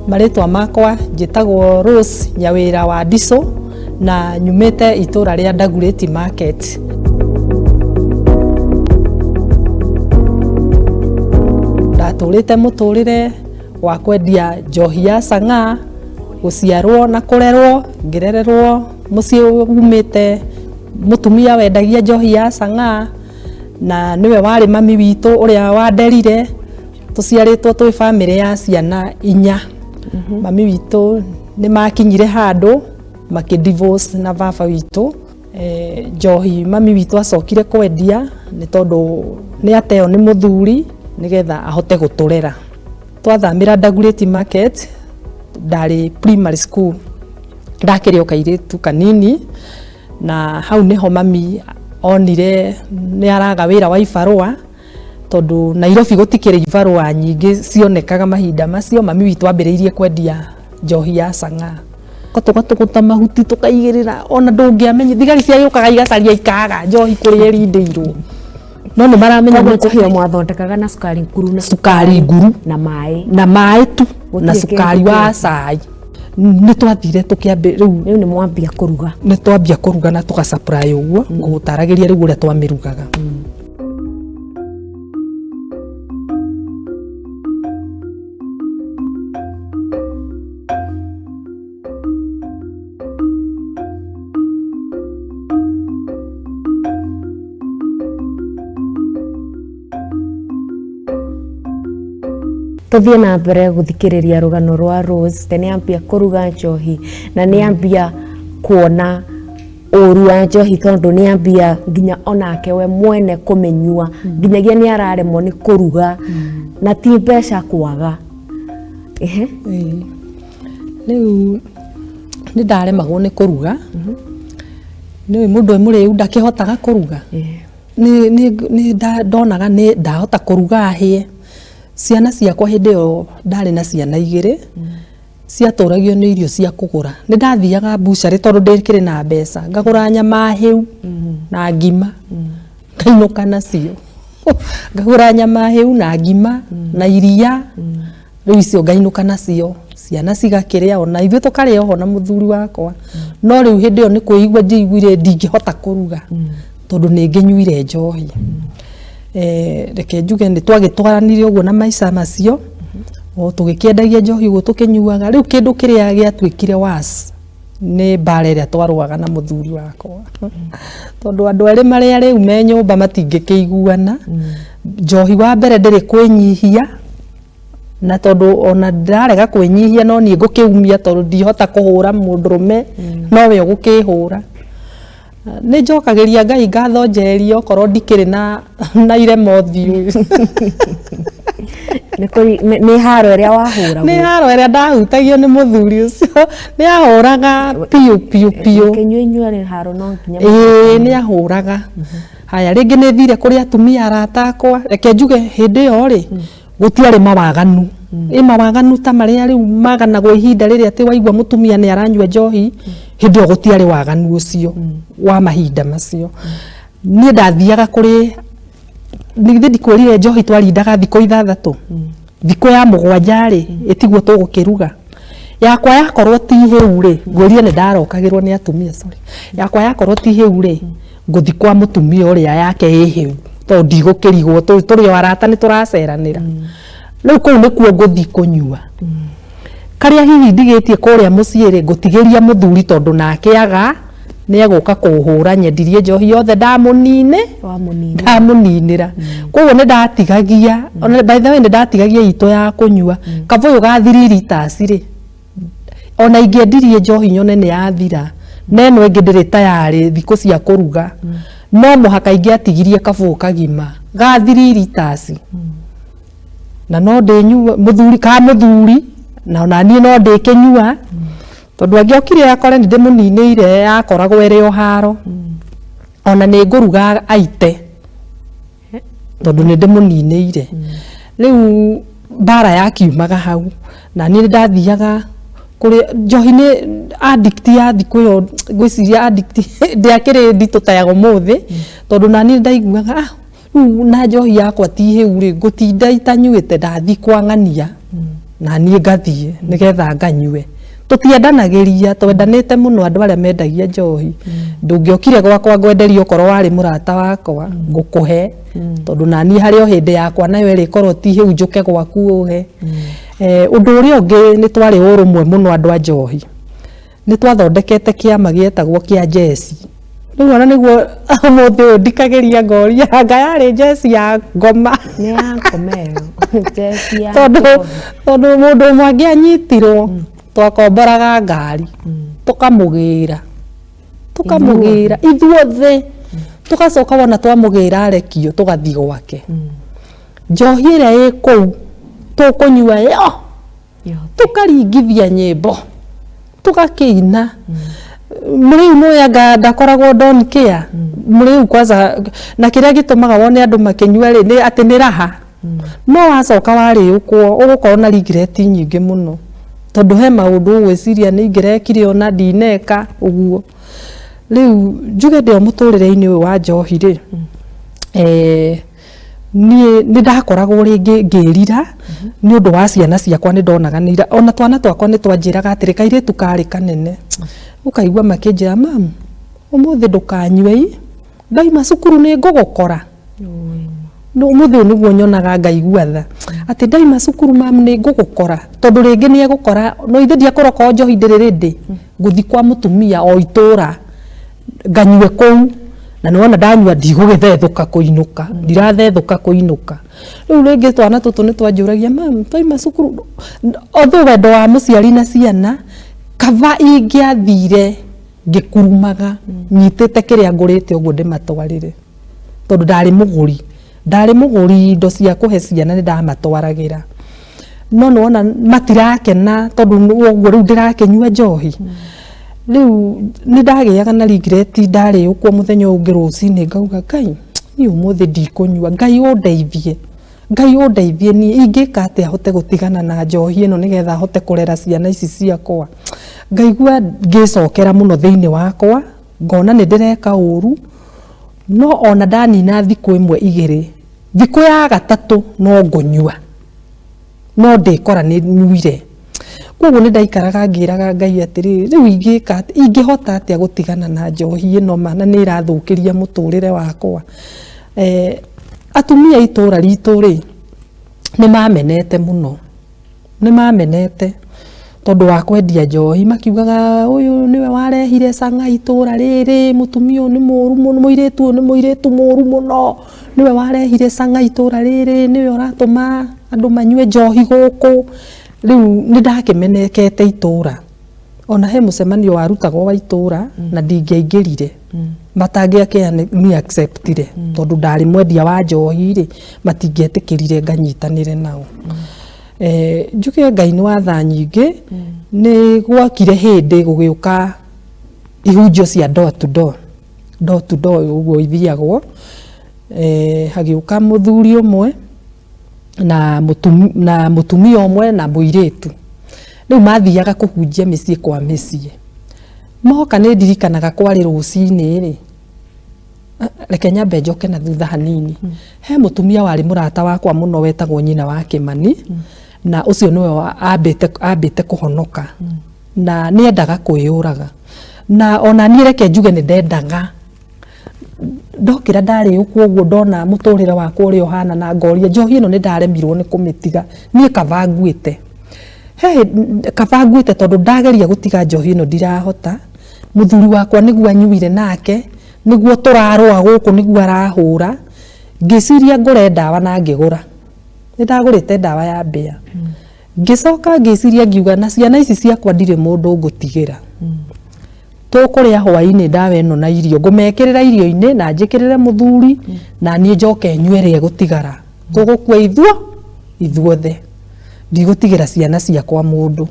Marĩtwa makwa njĩtagwo Rose Nyawĩra wa Ndicũ na nyumĩte itũra rĩa Dagoretti Market. Ndatũrĩte mũtũrĩre wa kwendia njohi ya chang'aa, gũciarwo na kũrerwo, ngĩrererwo mũciĩ umĩte mũtumia wendagia njohi ya chang'aa na nĩwe warĩ mami witũ ũrĩa wanderire. Tũciarĩtwo twĩ bamĩrĩ ya ciana inya. Mami witũ nĩ makinyire handũ makĩ divorce na baba witũ. Njohi mami witũ acokire kwendia nĩ tondũ nĩ ateo nĩ mũthuri nĩgetha ahote gũtũrera. Twathamĩra Dagoretti Market, ndarĩ primary school, ndakĩrĩ o kairĩtu kanini, na hau nĩho mami onire nĩ araga wĩra wa ibarũa, tondũ Nairobi gũtikĩrĩ ibarũa nyingĩ cionekaga mahinda macio. Mami witũ ambĩrĩirie kwendia njohi ya chang'aa. Tũgatũgũta mahuti tũkaigĩrĩra, ona ndũngĩamenya, thigari ciagĩũkaga igacaria ikaga njohi kũrĩa ĩrindĩirwo, no nĩ maramenya. Koguo njohi ĩyo mwathondekaga na cukari nguru na cukari nguru na maĩ. Na maĩ tu na Gũtirĩ cukari kĩndũ wa kĩngĩ. cai. Nĩ twathire tũkĩambĩ rĩu. Rĩu nĩ mwambia kũruga. Nĩ twambia kũruga na tũga supply ũguo ngũgũtaragĩria rĩu ũrĩa twamĩrugaga. Tũthiĩ na mbere gũthikĩrĩria rũgano rwa Rose. Nĩ ambia kũruga njohi na nĩ ambia kuona ũru wa njohi, tondũ nĩ ambia nginya onake we mwene kũmĩnyua, nginyagia nĩ araremwo nĩ kũruga na ti mbeca kwaga. Ehe. Ĩĩ. Rĩu nĩ ndaremagwo nĩ kũruga, nĩ mũndũ e mũrĩu ndakĩhotaga kũruga. Nĩ ndonaga nĩ ndahota kũruga hĩe ciana ciakwa. Hĩndĩ ĩyo ndarĩ na ciana igĩrĩ ciatũragio nĩ irio cia kũgũra. Nĩ ndathiaga bucarĩ tondũ ndĩkĩrĩ na mbeca, ngagũra nyama hĩu na ngima, ngainũka nacio. Ngagũra nyama hĩu na ngima na iria, rĩu icio ngainũka nacio, ciana cigakĩrĩa, ona ithuĩ tũkarĩa oho na mũthuri wakwa. No rĩu hĩndĩ ĩyo nĩ kwĩigua njĩiguire ndingĩhota kũruga tondũ nĩ ngĩnyuire njohi. Reke njuge nĩ twagĩtwaranire ũguo na maica macio, o tũgĩkĩendagia njohi ũguo tũkĩnyuaga. Rĩu kĩndũ kĩrĩa gĩatuĩkire worse nĩ mbara ĩrĩa twarũaga na mũthuri wakwa, tondũ andũ erĩ marĩa rĩu me nyũmba matingĩkĩiguana. Njohi wa mbere ndĩrĩ kwĩnyihia, na tondũ ona ndĩrarega kwĩnyihia, no niĩ ngũkĩumia tondũ ndihota kũhũra mũndũrũme, nowe ũgũkĩhũra. Nĩ njokagĩria Ngai ngatho njeri okorwo ndikĩrĩ na irema ũthiũ. Nĩ haro ĩrĩa wahũragwo. Nĩ haro ĩrĩa ndahutagio nĩ mũthuri ũcio. Nĩ ahũraga piũ piũ piũ. Kĩnyua inyuerĩ haro no nginya. Ĩĩ, nĩ ahũraga. Haya, rĩngĩ nĩ thire kũrĩ atumia arata akwa. Reke njuge hĩndĩ ĩyo rĩ, gũtiarĩ mawaganu, ĩ mawaganu ta marĩa rĩu maganagwo ihinda rĩrĩa atĩ waigua mũtumia nĩ aranyua njohi. Hĩndĩ ĩyo gũtiarĩ waganu ũcio wa mahinda macio. Niĩ ndathiaga kũrĩ, ningĩ ndikwĩrire njohi twarindaga thikũ 6, thikũ ya 7 rĩ, ĩtiguo tũgũkĩruga. Yakwa yakorwo ti hĩu rĩ, ngwĩrire nĩ ndarokagĩrwo nĩ atumia, sorry, yakwa yakorwo ti hĩu rĩ, ngũthi kwa mũtumia ũrĩa yake ĩ hĩu, tondũ ndigũkĩrigwo tũrĩ o arata, nĩ tũraceranĩra. Rĩu kũu nĩkuo ngũthi kũnyua. Karĩa hihi ndigĩtie kũrĩa mũciĩ rĩ, ngũtigĩria mũthuri, tondũ nake aga nĩ egũka kũhũra nyendirie njohi yothe ndamũnine. Wamũnina. Ndamũninĩra. Koguo nĩ ndatigagia, ona by the way nĩ ndatigagia itũ ya kũnyua kabũyũ ga 3 liters rĩ, ona ingĩendirie njohi nyone nĩ yathira na ĩno ĩngĩ ndĩrĩ tayarĩ thikũ cia kũruga, no mũhaka ingĩatigirie kabũyũ kagima ga 3 liters na no ndĩnyue mũthuri ka mũthuri, na ona niĩ no ndĩkĩnyua, tondũ angĩokire akore nĩ ndĩmũninĩire, yakoragwo ĩrĩ o haro. Ona nĩ ngũruga aite tondũ nĩ ndĩmũninĩire. Rĩu mbara yakiumaga hau, na niĩ nĩ ndathiaga kũrĩ njohi. Nĩ addict ya thikũ ĩyo, ngwĩciria addict ndĩakĩrĩ nditũ ta ya ũmũthĩ, tondũ na niĩ ndaiguaga, ah, rĩu na njohi yakwa ti hĩu rĩ, ngũtinda itanyuĩte. Ndathi kwa ng'ania. Na niĩ ngathiĩ nĩgetha nganyue. Tũtiendanagĩria, twendanĩte mũno andũ arĩa mendagia njohi. Ndũngĩokire gwakwa ngwenderie okorwo warĩ mũrata wakwa, ngũkũhe. Tondũ naniĩ harĩ o hĩndĩ yakwa nayo ĩrĩkorwo ti hĩu njũke gwaku ũhe. Ũndũ ũrĩa ũngĩ nĩ twarĩ ũrũmwe mũno andũ a njohi. Nĩ twathondekete kĩama gĩetagwo kĩa njeci. Rĩu ona nĩguo ũmũthĩ ũyũ ndikagĩria ngoria anga yarĩ njeci ya ngoma. Nĩ ya ngoma ĩyo. Njeci ya Tondũ njohi. Tondũ mũndũ ũmwe angĩanyitirwo, twakomboraga ngari, tũkamũgĩra. Tũkamũgĩra ithuothe. Tũgacoka wona twamũgĩra arekio tũgathiĩ gwake. Njohi ĩrĩa ĩ kũu tũkũnyua yo. Tũkaringithia nyĩmbo, tũgakĩina. Mũrĩu nĩũĩ anga ndakoragwo don't care. Mũrĩu kwanza, na kĩrĩa gĩtũmaga wone andũ makĩnyua rĩ, nĩ atĩ nĩ raha. No wacoka warĩũkwo, ũgũkorwo na regret nyingĩ mũno. Tondũ he maũndũ ũgwĩciria nĩ ingĩrekire ona ndineka, ũguo. Rĩu njuge ndĩ o mũtũrĩre-inĩ ũyũ wa njohi rĩ, niĩ nĩ ndakoragwo rĩngĩ ngĩrira nĩ ũndũ wa ciana ciakwa, nĩ ndonaga nĩ ira, ona twana twakwa nĩ twanjĩraga atĩrĩ, kairĩtu karĩ kanene, ũkaigua makĩnjĩra, "Mam, ũmũthĩ ndũkanyue ĩ, ndaima cukuru nĩ ngũgũkora." Ũmũthĩ ũyũ nĩguo nyonaga ngaigua tha, atĩ ndaima cukuru mam nĩ ngũgũkora, tondũ rĩngĩ nĩ egũkora, no ithe ndiakora okorwo njohi ndĩrĩ ready, ngũthiĩ kwa mũtumia o itũra, nganyue kũu, na nĩwona ndanyua ndigũgĩthethũka kũinũka, ndirathethũka kũinũka. Rĩu rĩngĩ twana tũtũ nĩ twanjũragia, "Mam, twaima cukuru," although wendo wa mũciari na ciana, kaba ingĩathire ngĩkurumaga, nyitĩte kĩrĩa ngũrĩte ũguo ndĩmatwarĩre. Tondũ ndarĩ mũgũri, ndarĩ mũgũri indo cia kũhe ciana nĩ ndamatwaragĩra. No nĩwona matirakena tondũ ũguo rĩu ndĩrakĩnyua njohi. Rĩu nĩ ndagĩaga na regret ndarĩũkwo mũthenya ũyũ ũngĩ rũcinĩ ngauga, "Ngai, niĩ ũmũthĩ ndikũnyua, Ngai ũndeithie. Ngai ũndeithie niĩ ingĩka atĩa hote gũtigana na njohi ĩno nĩgetha hote kũrera ciana ici ciakwa." Ngaigua ngĩcokera mũno thĩinĩ wakwa, ngona nĩ ndĩreka ũru, no ona ndanina thikũ ĩmwe igĩrĩ, thikũ ya gatatũ no ngũnyua. No ndĩkora nĩ nyuire. Koguo nĩ ndaikaraga ngĩraga Ngai atĩrĩrĩ, rĩu ingĩka atĩa, ingĩhota atĩa gũtigana na njohi ĩno ma na nĩ ĩrathũkĩria mũtũrĩre wakwa. Atumia a itũra ritũ rĩ, nĩ mamenete mũno. Nĩ mamenete tondũ wa kwendia njohi, makiugaga ũyũ nĩwe warehire cang'a itũra rĩrĩ, mũtumia ũyũ nĩ mũru mũno, mũirĩtu ũyũ nĩ mũirĩtu mũru mũno, nĩwe warehire cang'a itũra rĩrĩ, nĩwe ũratũma andũ manyue njohi gũkũ. Rĩu nĩ ndakĩmenekete itũra. Ona he mũcemanio warutagwo wa itũra na ndingĩaingĩrire. Matangĩakĩ acceptire tondũ ndarĩ mwendia wa njohi rĩ, matingĩetĩkĩrire nganyitanĩre nao. Njuge Ngai nĩ wa tha nyingĩ, nĩ gwokire hĩndĩ gũgĩũka ihunjio cia door to door. Door to door ũguo ithiagwo. Hagĩũka mũthuri ũmwe na mũtumia ũmwe na mũirĩtu. Rĩu mathiaga kũhunjia mĩciĩ kwa mĩciĩ. Moka nĩ ndirikanaga kwarĩ rũcinĩ rĩ, reke nyambe njoke na thutha hanini. He mũtumia warĩ mũrata wakwa mũno wetagwo nyina wa Kĩmani, na ũcio nĩwe ambĩte kũhonoka. Na nĩ endaga kwĩyũraga. Na ona niĩ reke njuge nĩ ndendaga. Ndokĩra ndarĩũkwo ũguo ndona mũtũrĩre wakwa ũrĩa ũhana na ngoria njohi ĩno nĩ ndaremirwo nĩ kũmĩtiga, niĩ kaba nguĩte. He kaba nguĩte tondũ ndageria gũtiga njohi ĩno ndirahota, mũthuri wakwa nĩguo anyuire nake, nĩguo tũrarũa gũkũ nĩguo arahũra, ngĩciria ngũre ndawa na ngĩgũra. Nĩ ndagũrĩte ndawa ya mbĩa. Ngĩcoka ngĩciria ngiuga na ciana ici ciakwa ndirĩ mũndũ ngũtigĩra. Tũkũrĩa hwaĩ-inĩ ndawa ĩno na irio, ngũmekĩrĩra irio-inĩ na njĩkĩrĩre mũthuri na niĩ njoke nyue ĩrĩa ĩgũtigara. Tũgũkua ithuothe. Ndigũtigĩra ciana ciakwa mũndũ.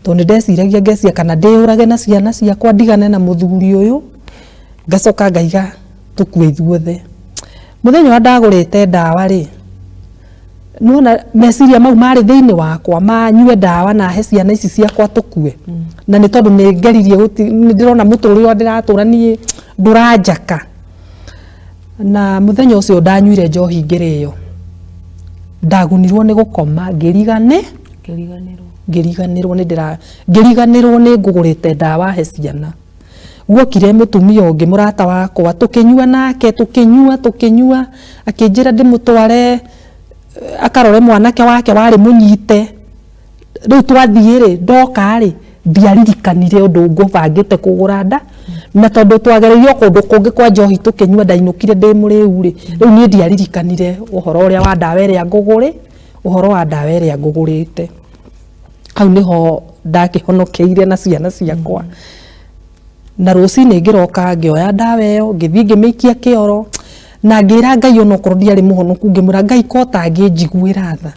Tondũ nĩ ndeciragia ngeciria kana ndĩyũrage na ciana ciakwa ndigane na mũthuri ũyũ, ngacoka ngaiga tũkue ithuothe. Mũthenya ũrĩa ndagũrĩte ndawa rĩ, nĩwona meciria mau marĩ thĩinĩ wakwa, manyue ndawa na he ciana ici ciakwa tũkue. Na nĩ tondũ nĩ ngeririe nĩ ndĩrona mũtũrĩre ũrĩa ndĩratũra niĩ ndũranjaka. Na mũthenya ũcio ndanyuire njohi ngĩrĩo, ndagunirwo nĩ gũkoma ngĩriganĩ. Ngĩriganĩrwo nĩ ndĩra ngĩriganĩrwo nĩ ngũgũrĩte ndawa he ciana. Guokire mũtumia ũngĩ mũrata wakwa, tũkĩnyua nake, tũkĩnyua akĩnjĩra ndĩmũtware akarore mwanake wake warĩ mũnyite. Rĩu twathiĩ rĩ, ndoka rĩ, ndiaririkanire ũndũ ngũbangĩte kũgũra nda, na tondũ twagereirio kũndũ kũngĩ kwa njohi tũkĩnyua, ndainũkire ndĩ mũrĩu rĩ, rĩu niĩ ndiaririkanire ũhoro ũrĩa wa ndawa ĩrĩa ngũgũrĩ, ũhoro wa ndawa ĩrĩa ngũgũrĩte. Hau nĩho ndakĩhonokeire na ciana ciakwa. Na rũcinĩ ngĩroka ngĩoya ndawa ĩyo, ngĩthiĩ ngĩmĩikia kĩoro, na ngĩra Ngai onokorwo ndiarĩ mũhonoku, ngĩmwĩra Ngai ko ũtangĩnjiguĩra tha.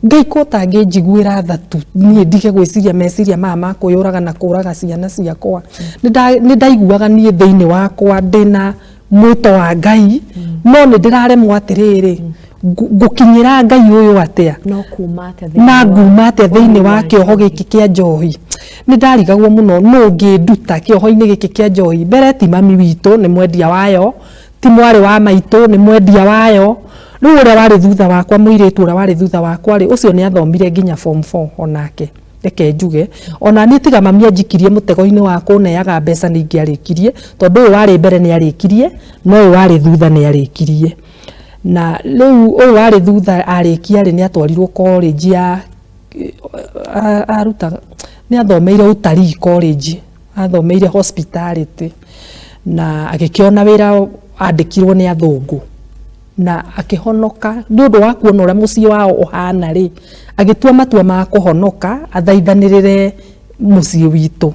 Ngai ko ũtangĩnjiguĩra tha tu, niĩ ndige gwĩciria meciria maya ma kwĩyũraga na kũraga ciana ciakwa. Nĩ ndaiguaga niĩ thĩinĩ wakwa ndĩna mwĩto wa Ngai, no nĩ ndĩraremwo atĩrĩrĩ, ngũkinyĩra Ngai ũyũ atĩa? No kuma atĩa na nguma atĩa thĩinĩ wa kĩoho gĩkĩ kĩa njohi? Nĩ ndarigagwo mũno nũ ũngĩnduta kĩoho-inĩ gĩkĩ kĩa njohi. Mbere ti mami witũ nĩ mwendia wayo, ti mwarĩ wa maitũ nĩ mwendia wayo. Rĩu ũrĩa warĩ thutha wakwa, mũirĩtu ũrĩa warĩ thutha wakwa rĩ, ũcio nĩ athomire nginya form 4 onake. Reke njuge ona niĩ tiga mami anjikirie mũtego-inĩ wa kũneaga mbeca nĩ ingĩarĩkirie, tondũ ũyũ warĩ mbere nĩ arĩkirie, na ũyũ warĩ thutha nĩ arĩkirie. Na rĩu ũyũ warĩ thutha arĩkia rĩ, nĩ atwarirwo college ya aruta nĩ athomeire utalii college, athomeire hospitality, na agĩkĩona wĩra andĩkirwo nĩ athũngũ, na akĩhonoka nĩ ũndũ wa kuona ũrĩa mũciĩ wao ũhana rĩ, agĩtua matua ma kũhonoka athaithanĩrĩre mũciĩ witũ.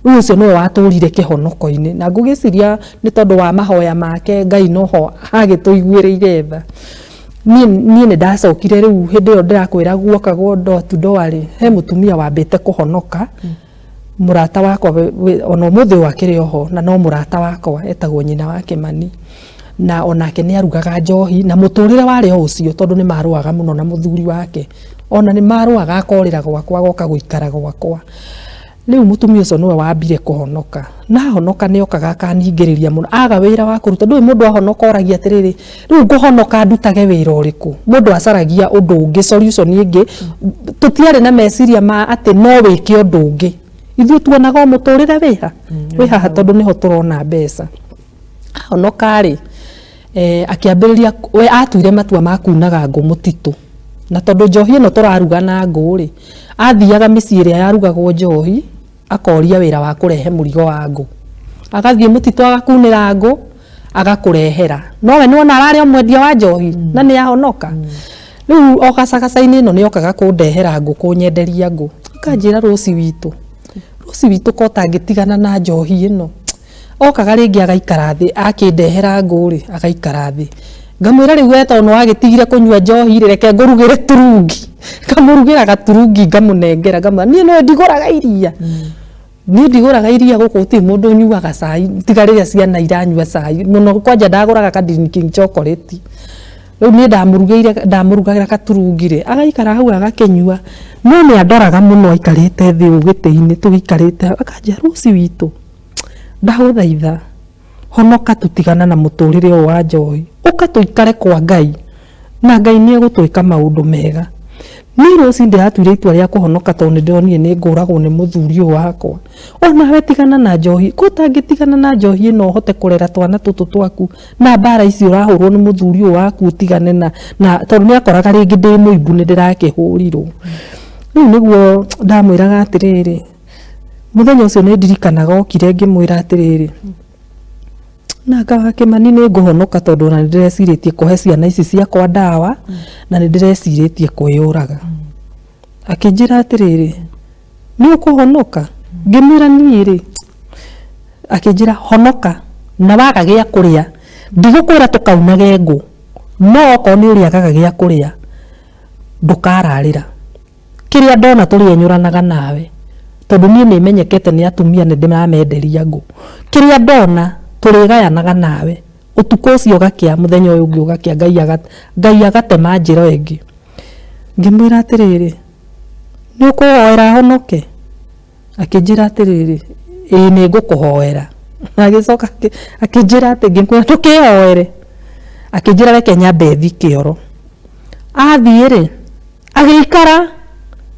Rĩu ũcio nĩwe watũrire kĩhonoko-inĩ, na ngũgĩciria nĩ tondũ wa mahoya make Ngai noho agĩtũiguĩrĩire tha. Niĩ nĩ ndacokire rĩu hĩndĩ ĩyo ndĩrakwĩra guokagwo door to door rĩ, he mũtumia wambĩte kũhonoka, mũrata wakwa ona ũmũthĩ ũyũ akĩrĩ oho, na no mũrata wakwa, etagwo nyina wa Kĩmani. Na onake nĩ arugaga njohi, na mũtũrĩre warĩ o ũcio tondũ nĩ marũaga mũno na mũthuri wake. Ona nĩ marũaga akorĩra gwakwa, agoka gũikara gwakwa. Rĩu mũtumia ũcio nĩwe wambire kũhonoka. Na ahonoka nĩ okaga akaningĩrĩria mũno, aga wĩra wa kũruta. Ndũĩ mũndũ ahonoka oragia atĩrĩrĩ, rĩu ngũhonoka ndutage wĩra ũrĩkũ? Mũndũ acaragia ũndũ ũngĩ, solution ĩngĩ. Tũtiarĩ na meciria ma atĩ no wĩke ũndũ ũngĩ. Ithuĩ tuonaga o mũtũrĩre wĩha wĩ haha tondũ nĩho tũrona mbeca. Ahonoka rĩ, akĩambĩrĩria, we atuire matua ma kunaga ngũ mũtitũ. Na tondũ njohi ĩno tũraruga na ngũ rĩ, athiaga mĩciĩ ĩrĩa yarugagwo njohi, akoria wĩra wa kũrehe mũrigo wa ngũ. Agathiĩ mũtitũ agakunĩra ngũ, agakũrehera. No we nĩwona ararĩ o mwendia wa njohi, na nĩ ahonoka. Rĩu o gacagaca-inĩ ĩno nĩ okaga kũndehera ngũ, kũnyenderia ngũ. Akanjĩra rũci witũ, rũci witũ ko ũtangĩtigana na njohi ĩno. Okaga rĩngĩ agaikara thĩ, akĩndehera ngũ rĩ, agaikara thĩ. Ngamwĩra rĩu we tondũ nĩwagĩtigire kũnyua njohi rĩ, reke ngũrugĩre turungi. Ngamũrugĩra gaturungi ngamũnengera, ngamwĩra niĩ nĩũĩ ndigũraga iria. Niĩ ndigũraga iria gũkũ gũtirĩ mũndũ ũnyuaga cai, tiga rĩrĩa ciana iranyua cai. Mũno kwanja ndagũraga ka drinking chocolate. Rĩu niĩ ndamũrugĩire, ndamũrugagĩra gaturungi rĩ, agaikara hau agakĩnyua. No nĩ andoraga mũno aikarĩte thĩ ũũ gĩtĩ-inĩ tũgĩikarĩte hau, akanjĩra rũci witũ, ndagũthaitha honoka tũtigana na mũtũrĩre ũyũ wa njohi, ũka tũikare kwa Ngai, na Ngai nĩ egũtwĩka maũndũ mega. Niĩ rũci ndĩratuire itua rĩa kũhonoka tondũ nĩ ndĩronire nĩ ngũragwo nĩ mũthuri ũyũ wakwa. Onawe tigana na njohi, ko ũtangĩtigana na njohi ĩno ũhote kũrera twana tũtũ twaku, na mbara ici ũrahũrwo nĩ mũthuri ũyũ waku ũtigane na tondũ nĩ akoraga rĩngĩ ndĩ mũimbu nĩ ndĩrakĩhũrirwo. Rĩu nĩguo ndamwĩraga atĩrĩrĩ, mũthenya ũcio nĩ ndirikanaga okire ngĩmwĩra atĩrĩrĩ, na anga Kĩmani nĩ ngũhonoka tondũ ona nĩ ndĩrecirĩtie kũhe ciana ici ciakwa ndawa, na nĩ ndĩrecirĩtie kwĩyũraga. Akĩnjĩra atĩrĩrĩ, nĩ ũkũhonoka? Ngĩmwĩra niĩ rĩ, akĩnjĩra honoka na waga gĩa kũrĩa, ndigũkwĩra tũkaunage ngũ, no okorwo nĩ ũrĩagaga gĩa kũrĩa, ndũkararĩra. Kĩrĩa ndona tũrĩenyũranaga nawe, tondũ niĩ nĩ menyekete nĩ atumia nĩ ndĩramenderia ngũ. Kĩrĩa ndona tũrĩgayanaga nawe, ũtukũ ũcio ũgakĩa, mũthenya ũyũ ũngĩ ũgakĩa, Ngai agatema njĩra ĩngĩ. Ngĩmwĩra atĩrĩrĩ, nĩ ũkũhoera honoke? Akĩnjĩra atĩrĩrĩ, ĩĩ nĩ ngũkũhoera. Agĩcoka akĩnjĩra atĩ, ngĩmwĩra ndũkĩhoere. Akĩnjĩra reke nyambe thiĩ kĩoro. Athiĩ rĩ, agĩikara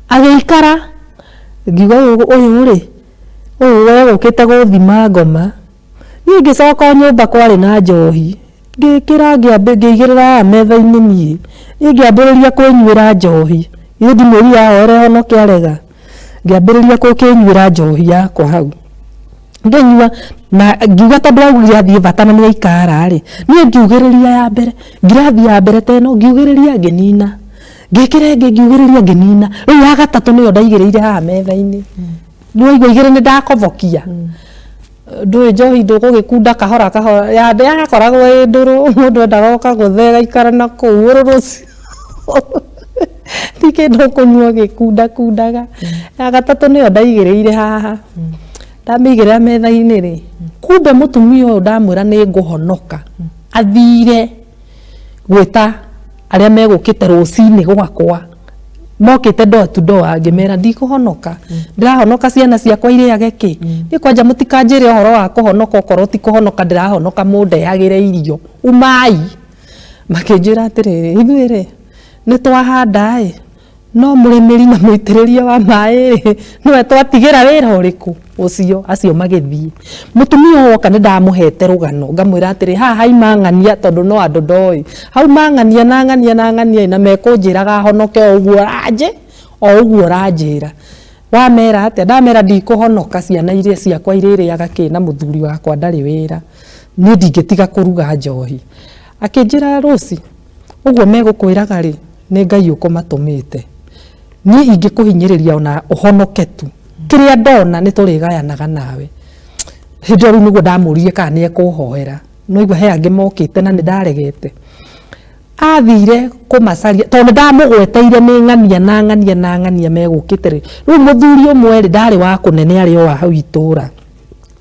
Agĩikara ngiuga ũyũ rĩ, ũyũ we ũkĩte gũthima ngoma. Niĩ ngĩcoka o nyũmba kwarĩ na njohi, ngĩkĩra ngĩigĩrĩra haha metha-inĩ niĩ. Niĩ ngĩambĩrĩria kwĩnyuĩra njohi. Githĩ ndimwĩrire ahoere honoke arega. Ngĩambĩrĩria gũkĩnyuĩra njohi yakwa hau. Ngĩnyua na ngiuga tondũ augire athiĩ bata na nĩ aikara rĩ, niĩ ngiugĩrĩria ya mbere, ngirathi ya mbere ta ĩno ngiugĩrĩria ngĩnina. Ngĩkĩra ĩngĩ ngiugĩrĩria ngĩnina. Rĩu ya gatatũ nĩyo ndaigĩrĩire haha metha-inĩ. Nĩwaigua igĩrĩ nĩ ndakobokia. Ndũĩ njohi ndũgũgĩkunda kahora kahora, yakoragwo ĩ ndũrũ, mũndũ endaga ũkagũtha ĩgaikara na kũu ũrũrũ ũcio. Ti kĩndũ ũkũnyua ũgĩkundakundaga. Ya gatatũ nĩyo ndaigĩrĩire haha. Ndamĩigĩrĩra metha-inĩ rĩ, kumbe mũtumia ũyũ ndamwĩra nĩ ngũhonoka, athire gwĩta arĩa megũkĩte rũcinĩ gwakwa, mokĩte door to door, ngĩmera ndikũhonoka, ndĩrahonoka ciana ciakwa irĩage kĩ? Niĩ kwanja mũtikanjĩre ũhoro wa kũhonoka okorwo ti kũhonoka ndĩrahonoka mũndehagĩre irio, umai. Makĩnjĩra atĩrĩrĩ, ithuĩ rĩ, nĩ twahanda ĩ, no mũrĩmĩri na mũitĩrĩria wa maĩ rĩ, nĩwe twatigĩra wĩra ũrĩkũ ũcio. Acio magĩthiĩ. Mũtumia ũyũ oka nĩ ndamũhete rũgano, ngamwĩra atĩrĩ, haha haima ng'ania tondũ no andũ ndoĩ, hauma ng'ania na ng'ania na ng'ania na mekũnjĩraga honoke o ũguo o ũguo ũranjĩra. Wamera atĩa? Ndamera ndikũhonoka, ciana iria ciakwa irĩrĩaga kĩ na mũthuri wakwa ndarĩ wĩra, niĩ ndingĩtiga kũruga njohi. Akĩnjĩra Rose, ũguo megũkwĩraga rĩ, nĩ Ngai ũkũmatũmĩte. Niĩ ingĩkũhinyĩrĩria ona ũhonoke tu, kĩrĩa ndona nĩ tũrĩgayanaga nawe. Hĩndĩ ĩyo rĩu nĩguo ndamũririe kana nĩ ekũhoera. No igua he angĩ mokĩte na nĩ ndaregete. Athire kũmacaria tondũ nĩ ndamũgweteire nĩ ng'ania na ng'ania na ng'ania megũkĩte rĩ. Rĩu mũthuri ũmwe rĩ, ndarĩ wa kũnene arĩ o wa hau itũra.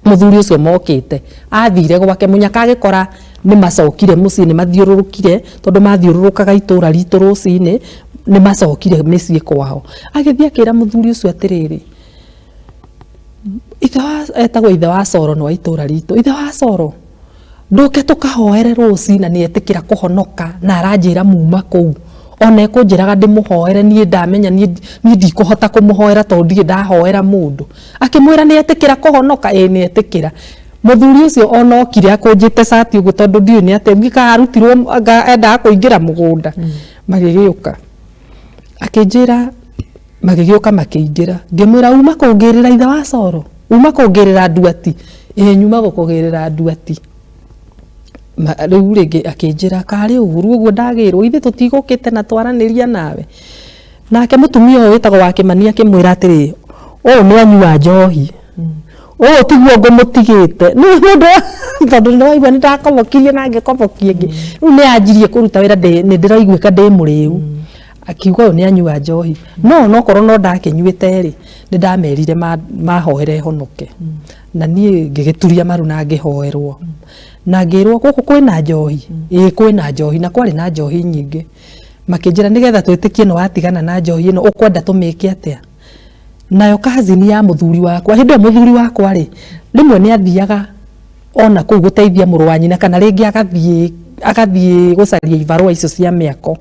Mũthuri ũcio mokĩte athire gwake mũnyaka agĩkora nĩ macokire mũciĩ, nĩ mathiũrũrũkire tondũ mathiũrũrũkaga itũra ritũ rũcinĩ, nĩ macokire mĩciĩ kwao. Agĩthiĩ akĩra mũthuri ũcio atĩrĩrĩ, ithe wa, etagwo ithe wa Coro nĩ wa itũra ritũ, ithe wa Coro ndũke tũkahoere rũci na nĩ etĩkĩra kũhonoka na aranjĩra muma kũu, ona ekũnjĩraga ndĩmũhoere, niĩ ndamenya niĩ ndikũhota kũmũhoera tondũ ndirĩ ndahoera mũndũ. Akĩmwĩra nĩ etĩkĩra kũhonoka, ĩĩ nĩ etĩkĩra. Mũthuri ũcio ona okire akũnjĩte cati ũguo tondũ ndiũĩ nĩ atĩa, ngĩka arutirwo endaga kũingĩra mũgũnda. Magĩgĩũka akĩnjĩra, magĩgĩũka makĩingĩra, ngĩmwĩra uma kũngĩrĩra ithe wa Coro, uma kũngĩrĩra nduati, ĩĩ nyuma gũkũgĩrĩra nduati. Rĩu rĩngĩ akĩnjĩra karĩ ũru ũguo ndagĩrwo, ithuĩ tũtigũkĩte na twaranĩria nawe. Nake mũtumia ũyũ wĩtagwo wa Kĩmani akĩmwĩra atĩrĩ, ũyũ nĩ anyua njohi, ũyũ tiguo ngũmũtigĩte. Nĩ ũndũ tondũ nĩ waigua nĩ ndakobokirie na ngĩkobokia ĩngĩ. Rĩu nĩ anjirie kũruta wĩra, nĩ ndĩraiguĩka ndĩ mũrĩu. Akiuga ũyũ nĩ anyua njohi. No onokorwo no ndakĩnyuĩte rĩ, nĩ ndamerire mahoere honoke. Na niĩ ngĩgĩturia maru na ngĩhoerwo. Na ngĩrwo gũkũ kwĩna njohi, ĩĩ kwĩna njohi, na kwarĩ na njohi nyingĩ. Makĩnjĩra nĩgetha twĩtĩkie nĩ watigana na njohi ĩno, ũkwenda tũmĩke atĩa? Nayo cousin ya mũthuri wakwa, hĩndĩ ĩyo mũthuri wakwa rĩ, rĩmwe nĩ athiaga ona kũu gũteithia mũrũ wa nyina, kana rĩngĩ agathiĩ gũcaria ibarũa icio cia mĩako.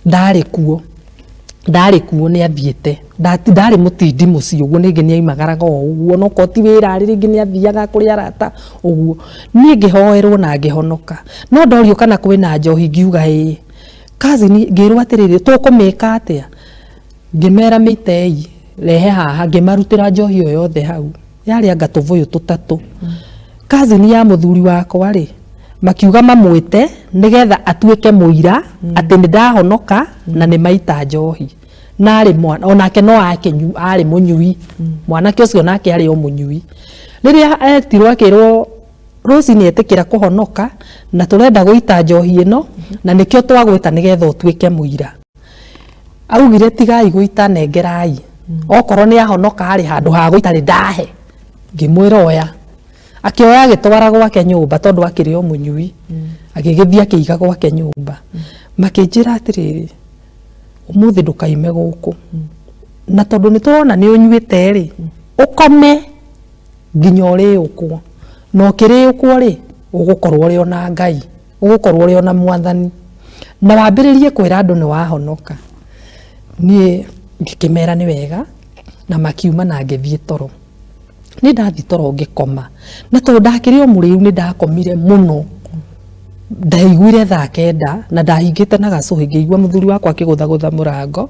Ndarĩ kuo, ndarĩ kuo nĩ athiĩte, ndarĩ mũtindi mũciĩ ũguo, rĩngĩ nĩ aimagaraga o ũguo, onokorwo ti wĩra arĩ, rĩngĩ nĩ athiaga kũrĩ arata ũguo. Niĩ ngĩhoerwo na ngĩhonoka. No ndorio kana kwĩna njohi ngiuga ĩĩ. Cousin ngĩrwo atĩrĩrĩ, tũkũmĩka atĩa? Ngĩmera mĩitei, rehe haha, ngĩmarutĩra njohi ĩyo yothe hau. Yarĩ anga tũbũyũ tũtatũ. Cousin ya mũthuri wakwa rĩ, makiuga mamwĩte nĩgetha atuĩke mũira atĩ nĩ ndahonoka na nĩ maita njohi. Na arĩ mwana, onake no arĩ mũnyui. Mwanake ũcio nake arĩ o mũnyui. Rĩrĩa etirwo akĩrwo Rose nĩ etĩkĩra kũhonoka na tũrenda gũita njohi ĩno na nĩkĩo twagwĩta nĩgetha ũtuĩke mũira. Augire tigai gũita, nengerai. Okorwo nĩ ahonoka rĩ, handũ ha gũita rĩ, ndahe. Ngĩmwĩra oya. Akĩoya agĩtwara gwake nyũmba tondũ akĩrĩ o mũnyui. Agĩgĩthiĩ akĩiga gwake nyũmba. Makĩnjĩra atĩrĩrĩ, ũmũthĩ ndũkaime gũkũ. Na tondũ nĩ tũrona nĩ ũnyuĩte rĩ, ũkome nginya ũrĩũkwo. Na ũkĩrĩũkwo rĩ, ũgũkorwo ũrĩ ona Ngai, ũgũkorwo ũrĩ ona Mwathani. Na wambĩrĩrie kwĩra andũ nĩ wahonoka. Niĩ Ngĩkĩmera nĩ wega na makiuma na ngĩthiĩ toro. Nĩ ndathiĩ toro ngĩkoma, na tondũ ndakĩrĩ o mũrĩu nĩ ndakomire mũno. Ndaiguire thaa 9 na ndahingĩte na gacũhĩ, ngĩigua mũthuri wakwa akĩgũthagũtha mũrango.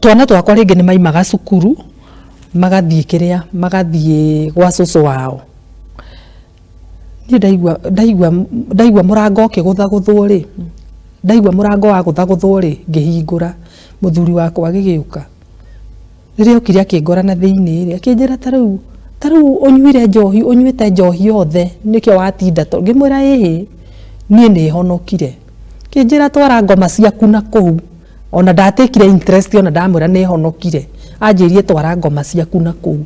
Twana twakwa rĩngĩ nĩ maimaga cukuru magathiĩ kĩrĩa, magathiĩ gwa cũcũ wao. Niĩ ndaigua mũrango ũkĩgũthagũthwo rĩ, ndaigua mũrango wagũthagũthwo rĩ, ngĩhingũra, mũthuri wakwa agĩgĩũka. Rĩrĩa okire akĩngora na thĩinĩ rĩ, akĩnjĩra ta rĩu ũnyuire njohi, ũnyuĩte njohi yothe nĩkĩo watinda toro. Ngĩmwĩra ĩhĩ, niĩ nĩ honokire. Akĩnjĩra twara ngoma ciaku na kũu. Ona ndatekire interest ona ndamwĩra nĩ honokire. Anjĩrie twara ngoma ciaku na kũu.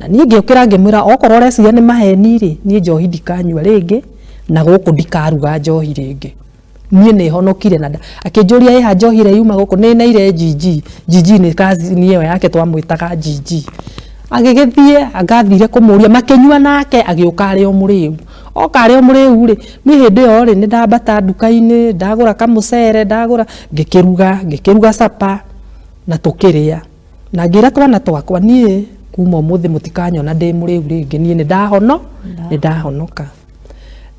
Na niĩ ngĩũkĩra ngĩmwĩra okorwo ũreciria nĩ maheni rĩ, niĩ njohi ndikanyua rĩngĩ na gũkũ ndikaruga njohi rĩngĩ. Niĩ nĩ honokire na akĩnjũria ĩha njohi ĩrĩa yuma gũkũ, nĩ neire GG. GG nĩ cousin ĩyo yake twamwĩtaga GG. Agĩgĩthiĩ angathire kũmũria, makĩnyua nake agĩũka arĩ o mũrĩu. Oka arĩ o mũrĩu rĩ, niĩ hĩndĩ ĩyo rĩ nĩ ndambata nduka-inĩ, ndagũra kamũcere, ndagũra, ngĩkĩruga capa na tũkĩrĩa. Na ngĩra twana twakwa niĩ kuma ũmũthĩ mũtikanyona ndĩ mũrĩu rĩngĩ, niĩ nĩ ndahonoka.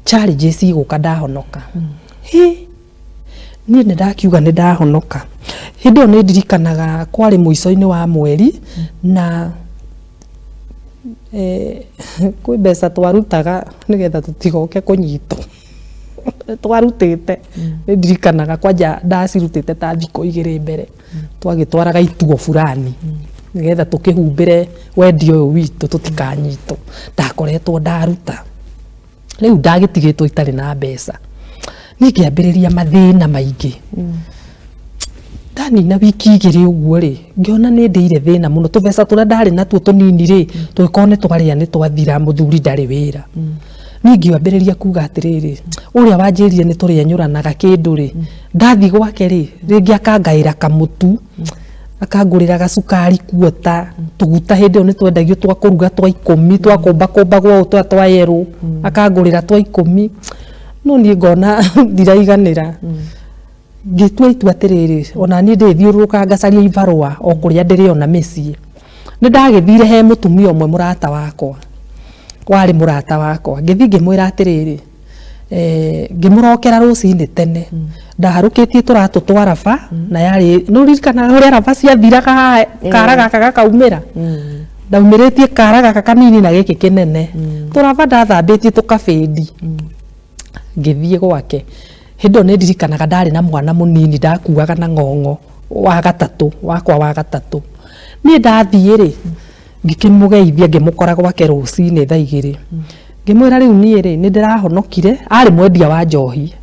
Challenges igũka ndahonoka. Hi, niĩ nĩ ndakiuga nĩ ndahonoka. Hĩndĩ ĩyo nĩ ndirikanaga kwarĩ mũico-inĩ wa mweri na kwĩ mbeca twarutaga nĩgetha tũtigoke kũnyitwo. Twarutĩte, nĩ ndirikanaga kwanja ndacirutĩte ta thikũ 2 mbere. Twagĩtwaraga ituo fulani nĩgetha tũkĩhumbĩre wendia ũyũ witũ tũtikanyitwo. Ndakoretwo ndaruta. Rĩu ndagĩtigĩtwo itarĩ na mbeca. Niĩ ngĩambĩrĩria mathĩna maingĩ. Ndanina wiki 2 ũguo rĩ, ngĩona nĩ ndĩire thĩna mũno. Tũbeca tũrĩa ndarĩ natuo tũnini rĩ, tũgĩkorwo nĩ twarĩa nĩ twathira, mũthuri ndarĩ wĩra. Niĩ ngĩambĩrĩria kuga atĩrĩrĩ, ũrĩa wanjĩrire nĩ tũrĩenyũranaga kĩndũ rĩ, ndathiĩ gwake rĩ, rĩngĩ akangaĩra kamũtu, akangũrĩra gacukari kuota, tũguta hĩndĩ ĩyo nĩ twendagio twa kũruga twa 10, twa kũmbakũmbagwo ũũ twa twa yerũ, akangũrĩra twa 10. No niĩ ngona ndiraiganĩra. Ngĩtua itua atĩrĩrĩ, ona niĩ ndĩthiũrũrũka ngacaria ibarũa o kũrĩa ndĩrĩona mĩciĩ. Nĩ ndagĩthire he mũtumia ũmwe mũrata wakwa, warĩ mũrata wakwa. Ngĩthiĩ ngĩmwĩra atĩrĩrĩ, ngĩmũrokera rũcinĩ tene. Ndaharũkĩtie tũratũ twa raba, na yarĩ, nĩ ũririkanaga ũrĩa raba ciathiraga haha, kara gaka gakaumĩra? Ndaumĩrĩtie kara gaka kanini na gĩkĩ kĩnene. Tũraba ndathambĩtie tũkabĩndi. Ngĩthiĩ gwake. Hĩndĩ ĩyo nĩ ndirikanaga ndarĩ na mwana mũnini ndakuaga na ng'ong'o wa gatatũ, wakwa wa gatatũ. Niĩ ndathiĩ rĩ, ngĩkĩmũgeithia ngĩmũkora gwake rũcinĩ thaa 2. Ngĩmwĩra rĩu niĩ rĩ, nĩ ndĩrahonokire, arĩ mwendia wa njohi.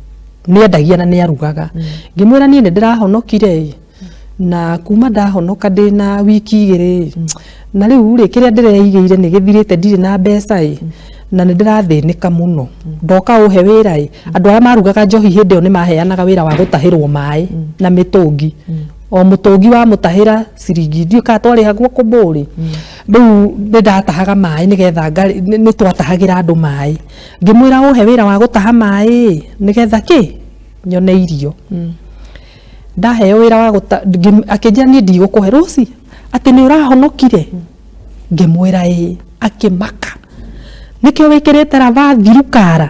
Nĩ endagia na nĩ arugaga. Ngĩmwĩra niĩ nĩ ndĩrahonokire ĩ, na kuma ndahonoka ndĩna wiki 2 ĩ, na rĩu rĩ, kĩrĩa ndĩreigĩire nĩ gĩthirĩte, ndirĩ na mbeca ĩ, na nĩ ndĩrathĩnĩka mũno. Ndoka ũhe wĩra ĩ, andũ arĩa marugaga njohi hĩndĩ ĩyo nĩ maheanaga wĩra wa gũtahĩrwo maĩ na mĩtũngi. O mũtũngi wamũtahĩra ciringi, ndiũĩ kana twarĩhagwo kũbũrĩ. Rĩu nĩ ndatahaga maĩ nĩgetha nĩ twatahagĩra andũ maĩ. Ngĩmwĩra ũhe wĩra wa gũtaha maĩ nĩgetha kĩ? Nyone irio. Ndaheo wĩra wa gũta, akĩnjĩra niĩ ndigũkũhe rũci, atĩ nĩ ũrahonokire? Ngĩmwĩra ĩĩ, akĩmaka. Nĩkĩo wĩkĩrĩte raba thiru kara?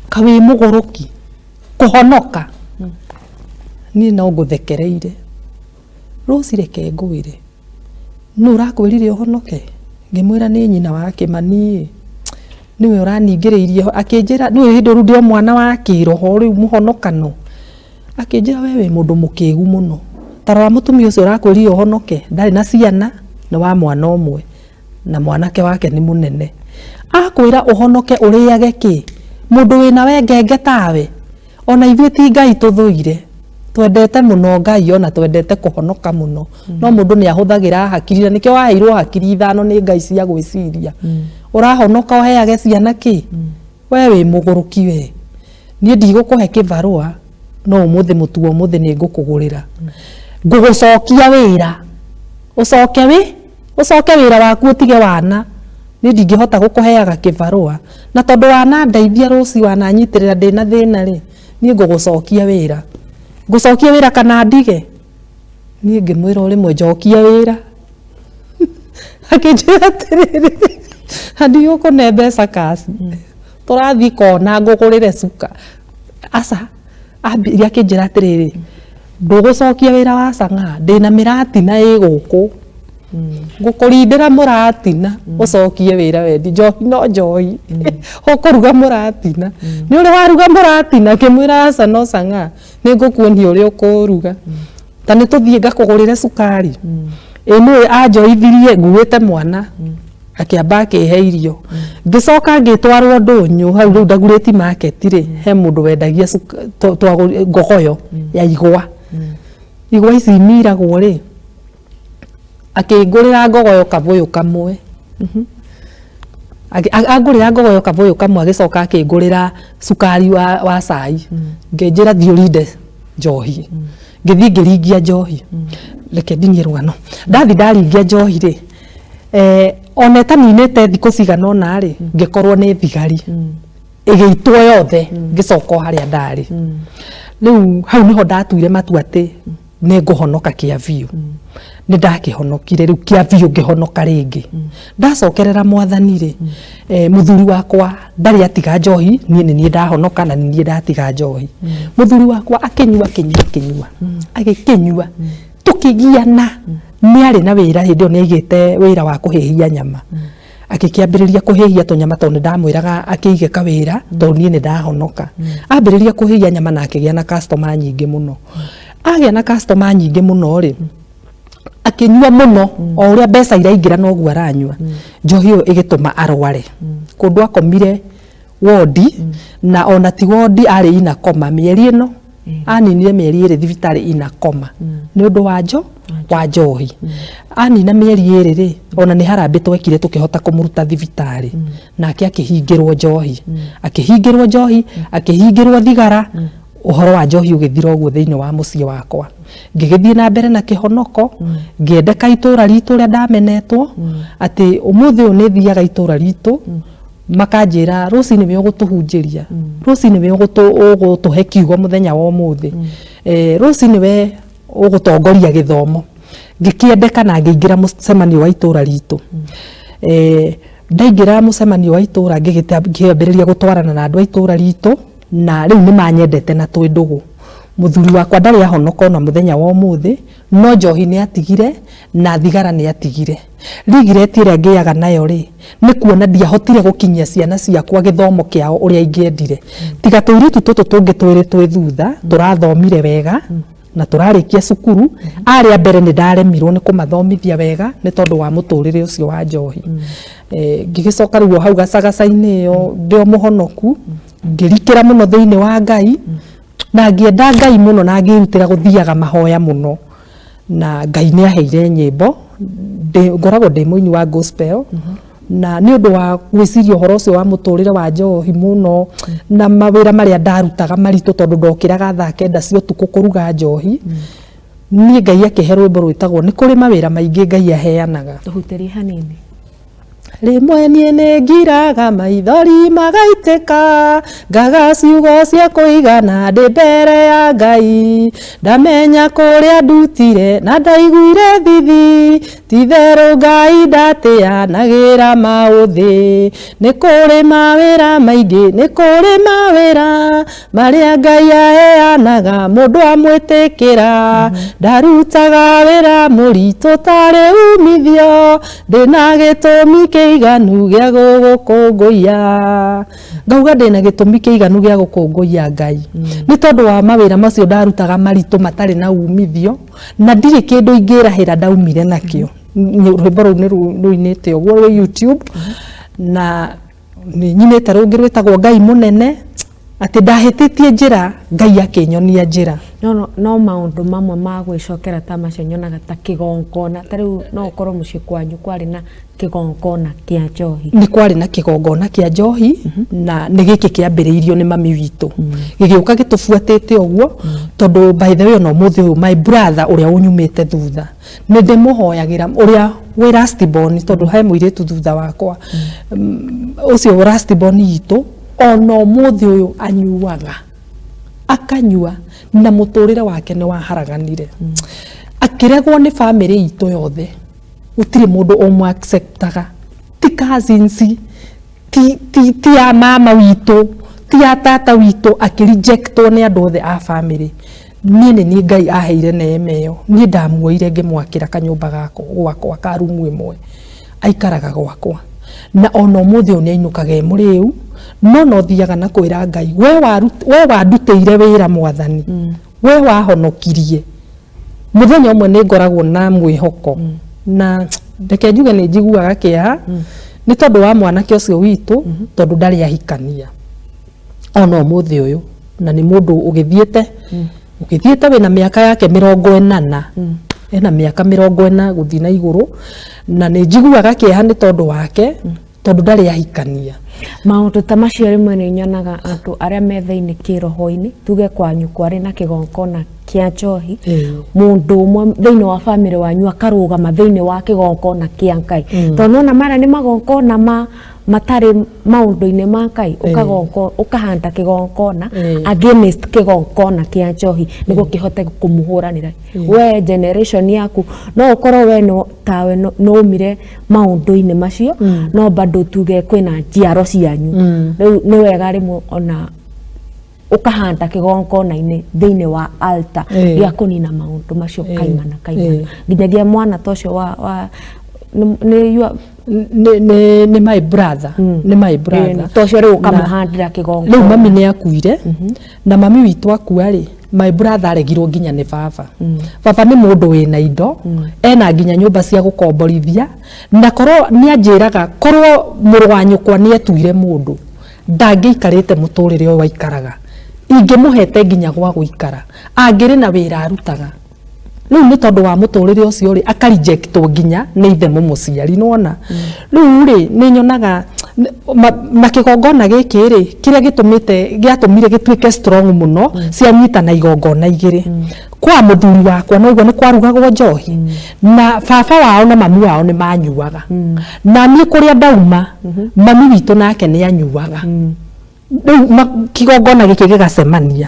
Ka wĩ mũgũrũki? Kũhonoka? Niĩ no ngũthekereire. Rũci reke ngwĩre. Nũ ũrakwĩrire ũhonoke? Ngĩmwĩra nĩ nyina wa Kĩmani ĩ. Nĩwe ũraningĩrĩirie, akĩnjĩra nĩwe hĩndĩ ĩyo rĩu ndĩ o mwana wa kĩroho rĩu mũhonokano. Akĩnjĩra we wĩ mũndũ mũkĩgu mũno. Ta rora mũtumia ũcio ũrakwĩrire ũhonoke, ndarĩ na ciana, nĩ wa mwana ũmwe na mwanake wake nĩ mũnene. Akwĩra ũhonoke ũrĩage kĩ? Mũndũ wĩna we ngenge tawe? Ona ithuĩ ti Ngai tũthũire. Twendete mũno Ngai ona twendete kũhonoka mũno. No mũndũ nĩ ahũthagĩra hakiri na nĩkĩo waheirwo hakiri 5 nĩ Ngai cia gwĩciria. Ũrahonoka ũheage ciana kĩ? We wĩ mũgũrũki we. Niĩ ndigũkũhe kĩbarũa, no ũmũthĩ mũtu wa ũmũthĩ nĩ ngũkũgũrĩra. Ngũgũcokia wĩra. Ũcoke wĩ? Ũcoke wĩra waku ũtige wana. Niĩ ndingĩhota gũkũheaga kĩbarũa. Na tondũ wanandeithia rũciũ wananyitĩrĩra ndĩna thĩna rĩ, niĩ ngũgũcokia wĩra. Ngũcokia wĩra kana ndige? Niĩ ngĩmwĩra o rĩmwe njokia wĩra. Akĩnjĩra atĩrĩrĩ, ndigũkũne mbeca cash, tũrathiĩ kona ngũgũrĩre cuka. Aca, ambirie akĩnjĩra atĩrĩrĩ, ndũgũcokia wĩra wa cang'aa, ndĩna mĩratina ĩ gũkũ, ngũkũrindĩra mũratina ũcokie wĩra wendi njohi no njohi, ũkũruga mũratina. Nĩ ũrĩ waruga mũratina? Ngĩmwĩra aca, no cang'aa nĩ ngũkuonia ũrĩa ũkũruga. Ta nĩ tũthiĩ ngakũgũrĩre cukari. Ĩ nĩũĩ anjoithirie nguĩte mwana, akĩamba akĩhe irio, ngĩcoka ngĩtwarwo ndũnyũ hau rĩu Dagoretti Market rĩ, he mũndũ wendagia ngogoyo ya igwa, igwa ici imiragwo rĩ, akĩngũrĩra ngogoyo kabũyũ kamwe. Angũrĩra ngogoyo kabũyũ kamwe, agĩcoka akĩngũrĩra cukari wa cai, ngĩnjĩra thiĩ ũrinde njohi. Ngĩthiĩ ngĩringia njohi. Reke ndinie rũgano. Ndathi ndaringia njohi rĩ, ona ĩtaninĩte thikũ cigana ũna rĩ, ngĩkorwo nĩ thigari ĩgĩitwo yothe, ngĩcoka o harĩa ndarĩ. Rĩu hau nĩho ndatuire matua atĩ nĩ ngũhonoka kĩa biũ. Nĩ ndakĩhonokire rĩu kĩa biũ, ngĩhonoka rĩngĩ, ndacokerera Mwathani rĩ. Mũthuri wakwa ndarĩ atiga njohi, niĩ nĩ niĩ ndahonoka na nĩ niĩ ndatiga njohi. Mũthuri wakwa akĩnyua, akĩnyua, akĩnyua, agĩkĩnyua, tũkĩgiana. Nĩ arĩ na wĩra hĩndĩ ĩyo, nĩ aigĩte wĩra wa kũhĩhia nyama, akĩkĩambĩrĩria kũhĩhia tũnyama, tondũ nĩ ndamwĩraga akĩige kawĩra tondũ niĩ nĩ ndahonoka. Ambĩrĩria kũhĩhia nyama na akĩgĩa na customer nyingĩ mũno. Agĩa na customer nyingĩ mũno rĩ, akĩnyua mũno, o ũrĩa mbeca iraingĩra noguo aranyua. Njohi ĩyo ĩgĩtũma arware kũndũ akomire wondi, na ona ti wondi, arĩ ina koma mĩeri ĩno aninire mĩeri 2 thibitarĩ ina koma nĩ ũndũ wa njohi. Anina mĩeri 2 rĩ, ona nĩ harambĩ twekire tũkĩhota kũmũruta thibitarĩ, nake akĩhingĩrwo njohi, akĩhingĩrwo njohi, akĩhingĩrwo thigara. Ũhoro wa njohi ũgĩthira ũguo thĩinĩ wa mũciĩ wakwa. Ngĩgĩthiĩ na mbere na kĩhonoko, ngĩendeka itũra ritũ ũrĩa ndamenetwo, atĩ ũmũthĩ ũyũ nĩ thiaga itũra ritũ makanjĩra, "Rũcinĩ we ũgũtũhunjĩria, rũcinĩ we ũgũtũhe kiugo mũthenya wa ũmũthĩ, rũcinĩ we ũgũtongoria gĩthomo." Ngĩkĩendeka na ngĩingĩra mũcemanio wa itũra ritũ. Ndaingĩra mũcemanio wa itũra, ngĩambĩrĩria gũtwarana na andũ a itũra ritũ, na rĩu nĩ manyendete na twĩ ndũgũ. Mũthuri wakwa ndarĩ ahonoka ona mũthenya wa ũmũthĩ, no njohi nĩ atigire na thigara nĩ atigire. Regret ĩrĩa ngĩaga nayo rĩ, nĩ kuona ndiahotire gũkinyia ciana ciakwa gĩthomo kĩao ũrĩa ingĩendire, tiga tũirĩtu tũtũ tũngĩ twĩrĩ twĩ thutha tũrathomire wega na tũrarĩkia cukuru. Arĩa mbere nĩ ndaremirwo nĩ kũmathomithia wega nĩ tondũ wa mũtũrĩre ũcio wa njohi. Ngĩgĩcoka rĩu o hau gacagaca-inĩ ĩyo ndĩ o mũhonoku, ngĩrikĩra mũno thĩinĩ wa Ngai na ngĩenda Ngai mũno na ngĩrutĩra gũthiaga mahoya mũno, na Ngai nĩ aheire nyĩmbo. Ngoragwo ndĩ mũini wa gospel, na nĩ ũndũ wa gwĩciria ũhoro ũcio wa mũtũrĩre wa njohi mũno na mawĩra marĩa ndarutaga maritũ, tondũ ndokĩraga thaa 9 cia ũtukũ kũruga njohi, niĩ Ngai akĩhe rwĩmbo rwĩtagwo "Nĩ kũrĩ mawĩra maingĩ Ngai aheanaga". Tũhutĩrie hanini. Rĩmwe niĩ nĩ ngiraga maithori magaitĩka, ngaga ciugo cia kũigana ndĩ mbere ya Ngai. Ndamenya kũrĩa ndutire na ndaiguire thithi, titherũ Ngai ndatĩanagĩra maũthĩ. Nĩ kũrĩ mawĩra maingĩ, nĩ kũrĩ mawĩra marĩa Ngai aheanaga mũndũ amwĩtĩkĩra. Ndarutaga wĩra mũritũ tarĩ umithio, ndĩna gĩtũmi kĩiganu gĩa gũgũkũngũiya. Ngauga ndĩna gĩtũmi kĩiganu gĩa gũkũngũiya Ngai nĩ tondũ wa mawĩra macio ndarutaga maritũ matarĩ na umithio, na ndirĩ kĩndũ ingĩrahĩra ndaumire nakĩo. Rwĩmbo rũu nĩ rũinĩte ũguo rwĩ YouTube, na nĩ nyinĩte rũngĩ rwĩtagwo "Ngai Mũnene", atĩ ndahĩtĩtie njĩra, Ngai akĩnyonia njĩra. No maũndũ mamwe ma gwĩcokera ta macio nyonaga ta kĩgongona, ta rĩu no ũkorwo mũciĩ kwanyu kwarĩ na kĩgongona kĩa njohi. Nĩ kwarĩ na kĩgongona kĩa njohi, na nĩ gĩkĩ kĩambĩrĩirio nĩ mami witũ, gĩgĩũka gĩtũbuatĩte ũguo, tondũ by the way ona ũmũthĩ ũyũ my brother ũrĩa ũnyumĩte thutha nĩ ndĩmũhoyagĩra, ũrĩa wĩ last born, tondũ he mũirĩtu thutha wakwa, ũcio last born itũ ona ũmũthĩ ũyũ anyuaga, akanyua, na mũtũrĩre wake nĩ waharaganire. Akĩregwo nĩ bamĩrĩ itũ yothe, gũtirĩ mũndũ ũmwe acceptaga, ti cousins, ti ya mama witũ, ti ya tata witũ, akĩrejectwo nĩ andũ othe a bamĩrĩ. Niĩ nĩ niĩ Ngai aheire neema ĩyo, niĩ ndamuoire ngĩmwakĩra kanyũmba gakwa gwakwa ka rumu ĩmwe, aikaraga gwakwa na ona ũmũthĩ ũyũ nĩ ainũkaga e mũrĩu, no no thiaga na kwĩra Ngai, we wandutĩire wĩra Mwathani, we wahonokirie. Mũthenya ũmwe nĩ ngoragwo na mwĩhoko, na reke njuge nĩ njiguaga kĩeha nĩ tondũ wa mwanake ũcio witũ, tondũ ndarĩ ahikania ona ũmũthĩ ũyũ, na nĩ mũndũ ũgĩthiĩte wĩna mĩaka yake 40, ena mĩaka 40 gũthiĩ na igũrũ, na nĩ njiguaga kĩeha nĩ tondũ wake, tondũ ndarĩ ahikania. Maũndũ ta macio rĩmwe nĩ nyonaga andũ arĩa me thĩinĩ kĩroho-inĩ, tuge kwanyu kwarĩ na kĩgongona kĩa njohi, mũndũ ũmwe thĩinĩ wa bamĩrĩ wanyu akarũgama thĩinĩ wa kĩgongona kĩa Ngai, tondũ nona mara nĩ magongona ma matarĩ maũndũ-inĩ ma Ngai, ũkahanda kĩgongona against kĩgongona kĩa njohi nĩguo kĩhote kũmũhũranĩra. We generation yaku no ũkorwo we no tawe no umire maũndũ-inĩ macio, no bado tuge kwĩna njiaro cianyu. Rĩu nĩ wega rĩmwe ona ũkahanda kĩgongona-inĩ thĩinĩ wa altar gĩa kũnina maũndũ macio kaimana kaimana, nginyagia mwana ta ũcio wa nĩ nĩ my brother, nĩ my brother. To ũcio rĩu ũkamũhandĩra kĩgongona. Rĩu mami nĩ akuire, na mami witũ akua rĩ, my brother aregirwo nginya nĩ baba. Baba nĩ mũndũ wĩna indo, ena nginya nyũmba cia gũkomborithia, na korwo nĩ anjĩraga korwo mũrũ wa nyũkwa nĩ etuire mũndũ, ndangĩikarĩte mũtũrĩre ũyũ aikaraga, ingĩmũhete nginya gwa gũikara, angĩrĩ na wĩra arutaga. Rĩu nĩ tondũ wa mũtũrĩre ũcio rĩ, akarejectwo nginya nĩ ithe mũmũciari, nĩwona. Rĩu rĩ, nĩ nyonaga na kĩgongona gĩkĩ rĩ, kĩrĩa gĩatũmire gĩtuĩke strong mũno, cianyitana igongona igĩrĩ. Kwa mũthuri wakwa no ũguo nĩ kwarugagwo njohi, na baba wao na mami wao nĩ manyuaga, na niĩ kũrĩa ndauma mami witũ nake nĩ anyuaga. Rĩu kĩgongona gĩkĩ gĩgacemania.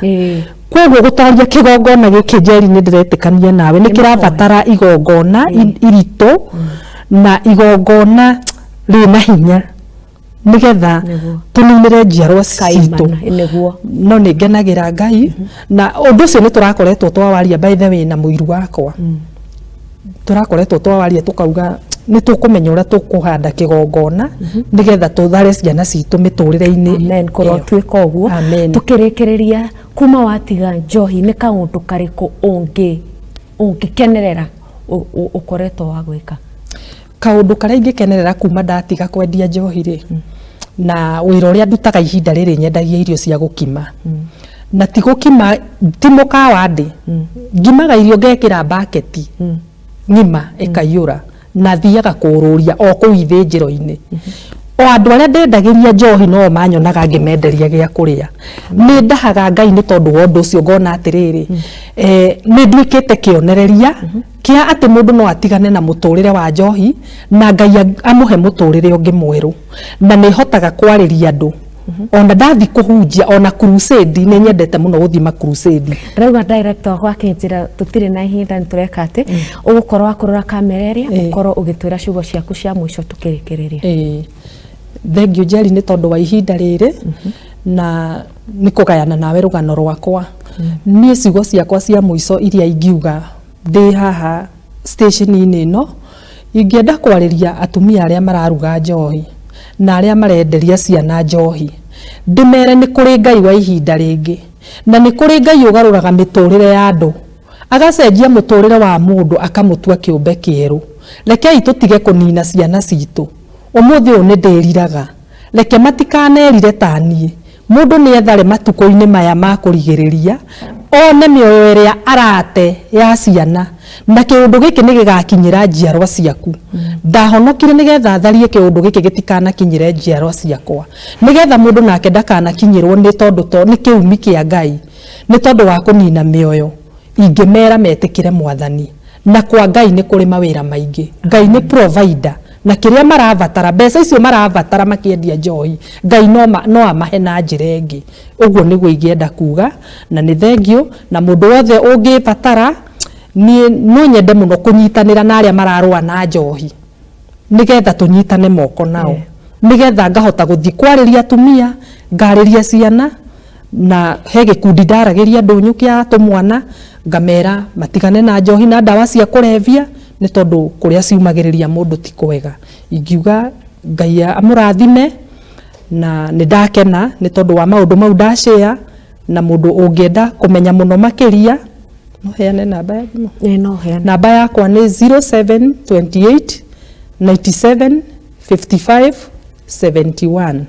Koguo gũtoria kĩgongona gĩkĩ, Njeri, nĩ ndĩretĩkania nawe, nĩ kĩrabatara igongona iritũ na igongona rĩna hinya, nĩgetha tũninĩre njiarwa citũ. No nĩ ngenagĩra Ngai, na ũndũ ũcio nĩ tũrakoretwo twawaria, by the way, na mũiru wakwa tũrakoretwo twawaria, tũkauga nĩ tũkũmenya ũrĩa tũkũhanda kĩgongona nĩgetha tũthare ciana citũ mĩtũrĩre-inĩ. Amen, kũrotuĩka ũguo. Tũkĩrĩkĩrĩria, kuma watiga njohi nĩ kaũndũ karĩkũ ũngĩkenerera ũkoretwo wa gwĩka? Kaũndũ karĩa ingĩkenerera kuma ndatiga kwendia njohi rĩ, na wĩra ũrĩa ndutaga ihinda rĩrĩ, nyendagia irio cia gũkima, na ti gũkima, ti mũkawa ndĩ ngimaga irio, ngekĩra baketi ng'ima ĩkaiyũra, na thiaga kũũrũria o kũu ithĩnjĩro-inĩ. O andũ arĩa ndendagĩria njohi no manyonaga ngĩmenderia gĩa kũrĩa. Nĩ ndahaga Ngai nĩ tondũ wa ũndũ ũcio, ngona atĩrĩrĩ, nĩ nduĩkĩte kĩonereria kĩa atĩ mũndũ no atigane na mũtũrĩre wa njohi na Ngai amũhe mũtũrĩre ũngĩ mwerũ. Na nĩ hotaga kwarĩria andũ ona ndathi kũhunjia, ona crusade, nĩ nyendete mũno gũthiĩ ma crusade. Rauga director wakwa akĩnjĩra tũtirĩ na ihinda, nĩ tũreka atĩ ũgũkorwo wa kũrora kamera ĩrĩa, ũkorwo ũgĩtwĩra ciugo ciaku cia mũico tũkĩrĩkĩrĩria. Thank you, Njeri, nĩ tondũ wa ihinda rĩrĩ na nĩ kũgayana nawe rũgano rwakwa. Niĩ ciugo ciakwa cia mũico iria ingiuga ndĩ haha station-inĩ ĩno, ingĩenda kwarĩria atumia arĩa mararuga njohi na arĩa marenderia ciana njohi, ndĩmere nĩ kũrĩ Ngai wa ihinda rĩngĩ, na nĩ kũrĩ Ngai ũgarũraga mĩtũrĩre ya andũ, agacenjia mũtũrĩre wa mũndũ akamũtua kĩũmbe kĩerũ. Rekei tũtige kũnina ciana citũ. Ũmũthĩ ũyũ nĩ ndĩriraga, reke matikanerire ta niĩ. Mũndũ nĩ ethare matukũ-inĩ maya ma kũrigĩrĩria, one mĩoyo ĩrĩa arate ya ciana, na kĩũndũ gĩkĩ nĩ gĩgakinyĩra njiarwa ciaku. Ndahonokire nĩgetha tharie kĩũndũ gĩkĩ gĩtikanakinyĩre njiarwa ciakwa, nĩgetha mũndũ nake ndakanakinyĩrwo nĩ tondũ to nĩ kĩumi kĩa Ngai nĩ tondũ wa kũnina mĩoyo. Ingĩmera metĩkĩre Mwathani, na kwa Ngai nĩ kũrĩ mawĩra maingĩ. Ngai nĩ provider, na kĩrĩa marabatara, mbeca icio marabatara makĩendia njohi, Ngai no amahe na njĩra ĩngĩ. Ũguo nĩguo ingĩenda kuga, na nĩ thengiũ. Na mũndũ wothe ũngĩbatara, Niĩ no nyende mũno kũnyitanĩra na arĩa mararũa na njohi, nĩgetha tũnyitane moko nao, nĩgetha ngahota gũthiĩ kwarĩria atumia, ngarĩria ciana, na he gĩkundi ndaragĩria ndũnyũ kĩa tũmwana, ngamera matigane na njohi na ndawa cia kũrebia, nĩ tondũ kũrĩa ciumagĩrĩria mũndũ ti kwega. Ingiuga Ngai amũrathime, na nĩ ndakena nĩ tondũ wa maũndũ mau ndacĩa, na mũndũ ũngĩenda kũmenya mũno makĩria no heane namba ya thimũ. Ĩĩ, no heane. Namba yakwa nĩ 0728 97 55 71,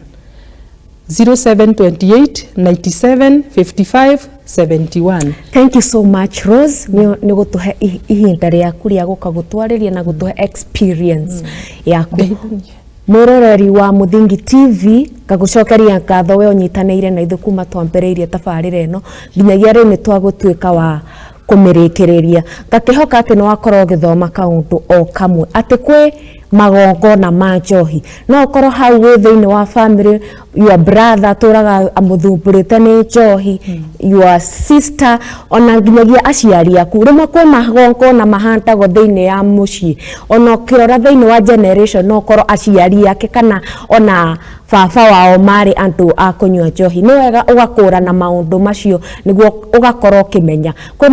0728 97 55 71. Thank you so much, Rose, nĩ gũtũhe ihinda rĩaku rĩa gũka gũtwarĩria na gũtũhe experience yaku. Ngeithanie. Mwĩroreri wa Mũthingi TV, ngagũcokeria ngatho we ũnyitanĩire na ithuĩ kuma twambĩrĩirie tabarĩra ĩno nginyagia rĩu nĩ twagũtuĩka wa kũmĩrĩkĩrĩria. Ngakĩhoka atĩ nĩ wakorwo ũgĩthoma kaũndũ o kamwe, atĩ kwĩ magongona ma njohi. No ũkorwo hau wĩ thĩinĩ wa family, your brother atũraga amũthumbũrĩte nĩ njohi, your sister, ona nginyagia aciari aku. Rĩmwe kwĩ magongona mahandagwo thĩinĩ ya mũciĩ, ona ũkĩrora thĩinĩ wa generation no ũkorwo aciari ake kana ona baba wao marĩ andũ a kũnyua njohi. Nĩ wega ũgakũrana maũndũ macio nĩguo ũgakorwo ũkĩmenya kwĩ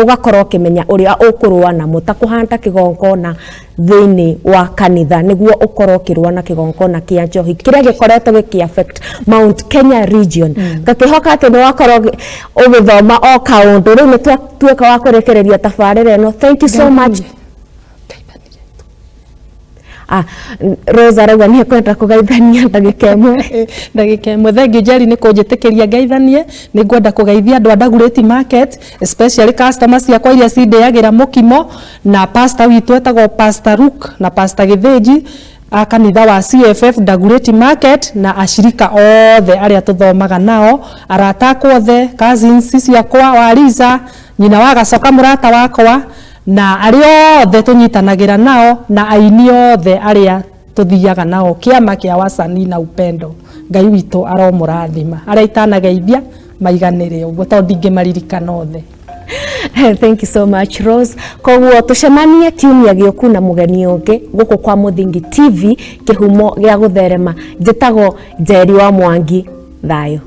ũgakorwo ũkĩmenya ũrĩa ũkũrũa namo, ta kũhanda kĩgongona thĩinĩ wa kanitha nĩguo ũkorwo ũkĩrũa na kĩgongona kĩa njohi kĩrĩa gĩkoretwo gĩkĩ affect Mount Kenya region. Ngakĩhoka atĩ nĩ wakorwo ũgĩthoma o kaũndũ. Rĩu nĩ twatuĩka wa kũrĩkĩrĩria tabarĩra ĩno. Thank you so much. Rose arauga nĩ ekwenda kũgeithania ndagĩka ĩmwe. Ndagĩka ĩmwe. Thengiũ, Njeri, nĩ kũnjĩtĩkĩria ngeithanie. Nĩ ngwenda kũgeithia andũ a Dagoretti Market, especially customer ciakwa iria cindĩagĩra mũkimo, na pastor witũ etagwo Pastor Luke na Pastor Gĩthĩnji a kanitha wa CFF Dagoretti Market, na ashirika othe arĩa tũthomaga nao, arata akwa othe, cousins ciakwa, wa Liza, nyina wa Gacoka, mũrata wakwa, na arĩa othe tũnyitanagĩra nao, na aini othe arĩa tũthiaga nao kĩama kĩa Wasanii na Upendo. Ngai witũ aromũrathima. Arĩa itanageithia maiganĩre ũguo, tondũ ndingĩmaririkana othe. Thank you so much, Rose. Koguo tucemanie kiumia gĩũku na mũgeni ũngĩ gũkũ kwa Mũthingi TV, kĩhumo gĩa gũtherema. Njĩtagwo Njeri wa Mwangi. Thayũ.